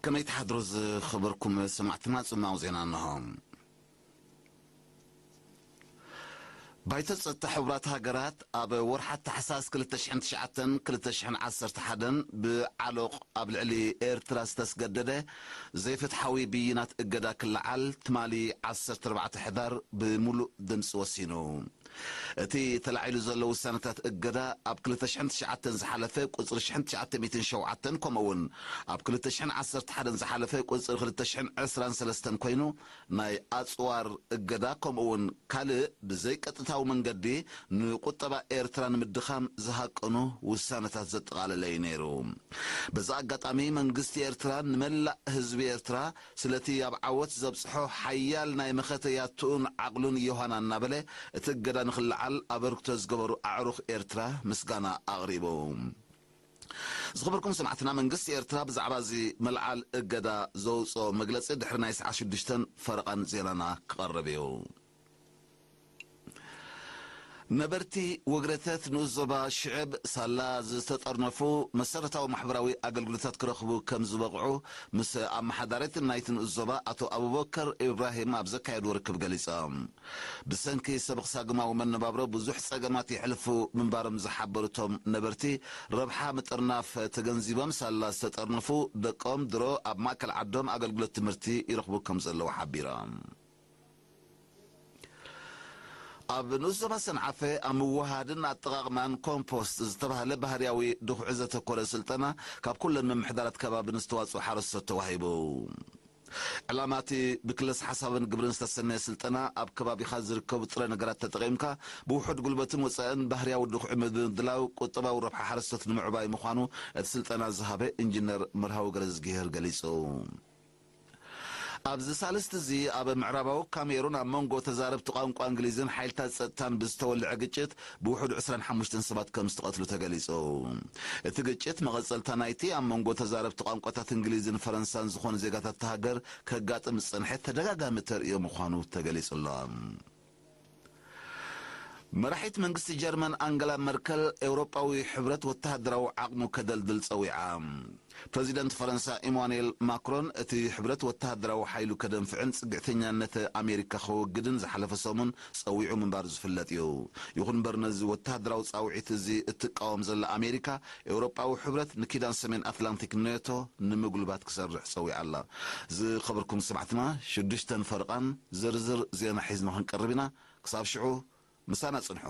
ከመይ ትሓድሩ ዝኸበርኩም ሰማዕትና፣ ጽማው ዜና እንሆ። ባይቶ ጸጥታ ሕቡራት ሃገራት ኣብ ወርሓት ታሕሳስ ክልተ ሽሕን ትሽዓተን ክልተ ሽሕን ዓሰርተ ሓደን ብዓሎቕ ኣብ ልዕሊ ኤርትራ ዝተስገደደ ዘይፍትሓዊ ብይናት እገዳ ክለዓል ትማሊ ዓሰርተ ኣርባዕተ ሕዳር ብምሉእ ድምፂ ወሲኑ። እቲ ተላዒሉ ዘሎ ውሳነታት እገዳ ኣብ ክልተ ሽሕን ትሽዓተን ዝሓለፈ ቁፅሪ ሽሕን ትሽዓተ ሚእትን ሸውዓተን፣ ከምኡ እውን ኣብ ክልተ ሽሕን ዓሰርተ ሓደን ዝሓለፈ ቁፅሪ ክልተ ሽሕን ዕስራን ሰለስተን ኮይኑ፣ ናይ ኣፅዋር እገዳ ከምኡ እውን ካልእ ብዘይቀጥታዊ መንገዲ ንቁጠባ ኤርትራ ንምድኻም ዝሃቀኑ ውሳነታት ዘጠቓለለ እዩ ነይሩ። በዚ ኣጋጣሚ መንግስቲ ኤርትራ ንመላእ ህዝቢ ኤርትራ ስለቲ ኣብ ዓወት ዘብጽሖ ሓያል ናይ መኸተ ያትኡን ዓቕሉን ዮሃና እናበለ እቲ እገዳ ንኽለዓል ኣበርክቶ ዝገበሩ ኣዕሩኽ ኤርትራ ምስጋና ኣቕሪቡ። ዝኸበርኩም ሰማዕትና፣ መንግስቲ ኤርትራ ብዛዕባ እዚ መልዓል እገዳ ዘውፅኦ መግለጺ ድሕሪ ናይ ሰዓት ሽዱሽተን ፈረቓን ዜናና ክቐርብ እዩ። ነበርቲ ወግረተት ንኡስ ዞባ ሽዕብ ሳላ ዝተጠርነፉ መሰረታዊ ማሕበራዊ ኣገልግሎታት ክረኽቡ ከም ዝበቕዑ ምስ ኣመሓዳሪት ናይቲ ንኡስ ዞባ ኣቶ ኣቡበከር ኢብራሂም ኣብ ዘካየድዎ ርክብ ገሊጾም። ብሰንኪ ሰበኽ ሳግማዊ መነባብሮ ብዙሕ ጸገማት የሕልፉ ምንባሮም ዝሓበሩ እቶም ነበርቲ፣ ረብሓ ምጥርናፍ ተገንዚቦም ሳላ ዝተጠርነፉ ደቆም ድሮ ኣብ ማእከል ዓዶም ኣገልግሎት ትምህርቲ ይረኽቡ ከም ዘለዉ ሓቢሮም። ኣብ ንኡስ ዞባ ሰንዓፈ ኣብ ምውሃድን ኣጠቓቕማን ኮምፖስት ዝተባህለ ባህርያዊ ድኹዒ ዘተኮረ ስልጠና ካብ ኩለን ምምሕዳራት ከባቢ ንዝተዋፅኡ ሓረስቶት ተዋሂቡ። ዕላማ እቲ ብክለስ ሓሳብን ግብርን ዝተሰነየ ስልጠና ኣብ ከባቢኻ ዝርከቡ ጥረ ነገራት ተጠቒምካ ብውሑድ ጉልበትን ወፃእን ባህርያዊ ድኹዒ ምድላው ቁጠባዊ ረብሓ ሓረስቶት ንምዕባይ ምዃኑ እቲ ስልጠና ዝሃበ ኢንጂነር መርሃዊ ገረዝግሄር ገሊጹ። ኣብዚ ሳልስቲ እዚ ኣብ ምዕራባዊ ካሜሩን ኣብ መንጎ ተዛረብቲ ቋንቋ እንግሊዝን ሓይልታት ጸጥታን ብዝተወልዐ ግጭት ብውሕዱ ዕስራን ሓሙሽተን ሰባት ከም ዝተቐትሉ ተገሊጹ። እቲ ግጭት መቐጸልታ ናይቲ ኣብ መንጎ ተዛረብቲ ቋንቋታት እንግሊዝን ፈረንሳን ዝኾኑ ዜጋታት እታ ሃገር ከጋጥም ዝጸንሐ ተደጋጋሚ ተርእዮ ምዃኑ ተገሊጹ ኣሎ። መራሒት መንግስቲ ጀርመን ኣንገላ መርከል ኤውሮጳዊ ሕብረት ወተሃደራዊ ዓቕሙ ከደልድል ጸዊዓ። ፕረዚደንት ፈረንሳ ኢማኑኤል ማክሮን እቲ ሕብረት ወተሃደራዊ ሓይሉ ከደንፍዕን ጽግዕተኛነት ኣሜሪካ ከወግድን ዝሓለፈ ሰሙን ጸዊዑ ምንባሩ ዝፍለጥ እዩ። ይኹን እምበር ነዚ ወተሃደራዊ ጻውዒት እዚ እትቃወም ዘላ ኣሜሪካ፣ ኤውሮጳዊ ሕብረት ንኪዳን ሰሜን ኣትላንቲክ ኔቶ ንምጉልባት ክሰርሕ ጸዊዓ ኣላ። ዝኸበርኩም ሰማዕትና፣ ሽዱሽተን ፈርቓን ዝርዝር ዜና ሒዝና ክንቀርብ ኢና። ክሳብ ሽዑ ምሳና ጽንሑ።